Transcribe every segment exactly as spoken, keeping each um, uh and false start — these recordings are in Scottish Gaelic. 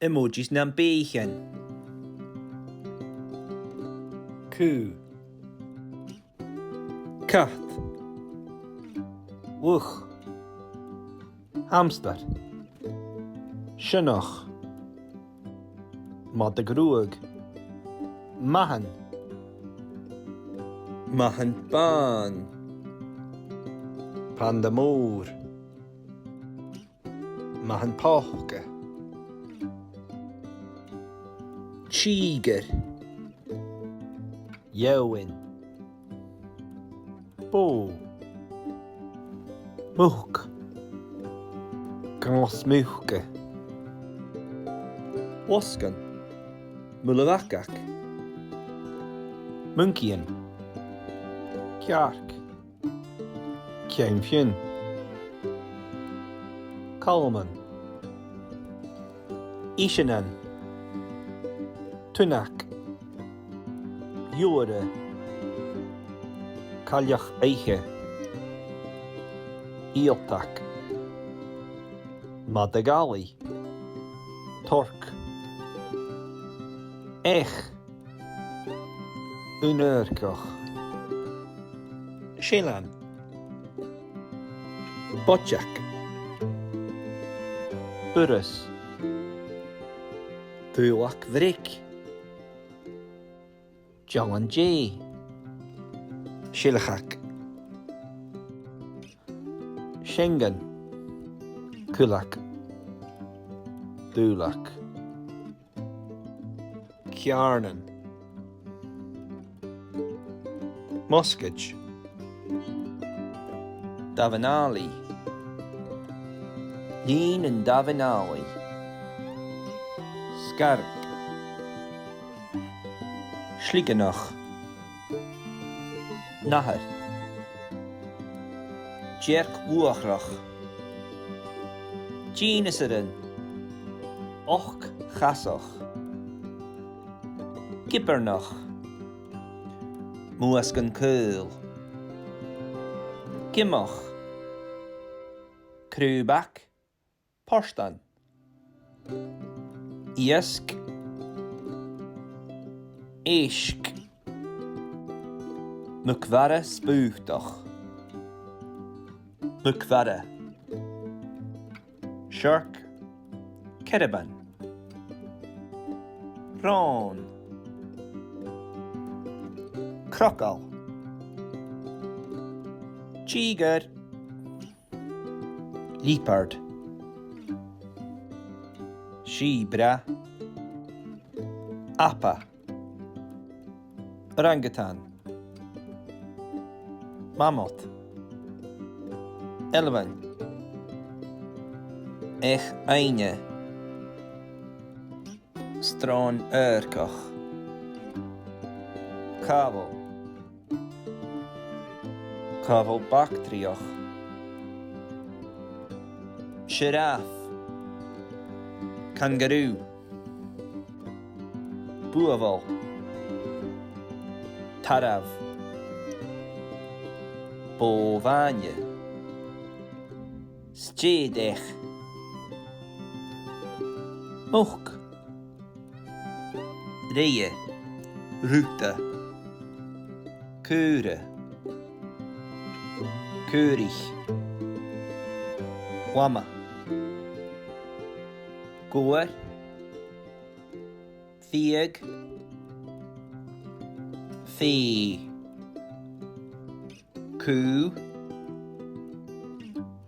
Emojis nam beathaichean. Cù. Cat. Luch. Hamstar. Sionnach. Madadh-ruadh. Mathan. Mathan bàn. Panda mòr. Mathan poca. Tìgear. Dheamhan. Bò. Muc. Gàs-muca. Losgann. Muile-bhacag. Muncaidhean. Cearc. Ceann-fionn. Calman. Iseanan. Tunnag. Iolaire. Cailleach-oidhche. Ialtag. Madadh-allaidh. Torc. Each. Aon-adharcach. Seillean. Boiteag. Burras. Daolag-bhreac. Dealan-dè. Seilcheag. Seangan. Cuileag. Dùbhlag. Ceàrnan. Mosgaid. Damhan-allaidh. Lìn an damhain-allaidh. Sgaradh. Sligeanach. Nathair. Dearc-luachrach. Dìneasairean. Ochd-chasach. Gibearnach. Muasgan-caol. Giomach. Crùbag. Portan. Iasg. Èisg. Muc-mhara spùtach. Muc-mhara. Searc. Cearban. Ròn. Crogall. Tìgear. Leopard. Sìoba. Apa. Orangutan. Mamot. Ailbhean. Each-aibhne. Sròn-adharcach. Càmhal. Càmhal bactriach. Sioraf. Kangaroo. Buabhal. Tarbh. Bò-bhàine. Stèidheach. Muc. Reithe. Ruda. Caora. Caoraich. Lama. Gobhar. Fiadh. Fèidh. Cù.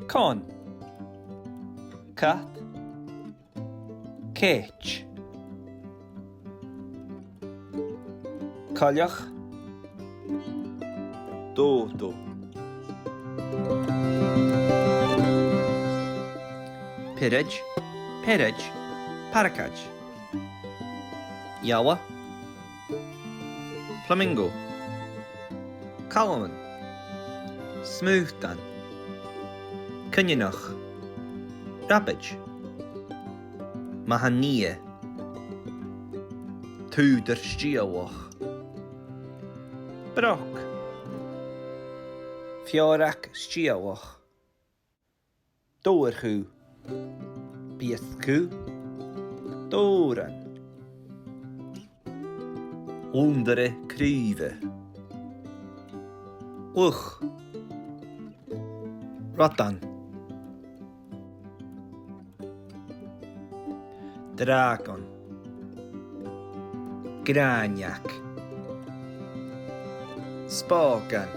Con. Cat. Cait. Coileach. Dòdo. Piaraid. Pearaid. Paracaid. Eala. Flamingo. Calman. Smùdan. Coineanach. Rabaid. Mathan-nighe. T-ùghdar stiallach. Broc. Feòrag stiallach. Dobhar-chù. Biast-chù. Dòbhran. Lùndaire craoibhe. Luch. Radan. Dràgon. Gràineag. Spògan.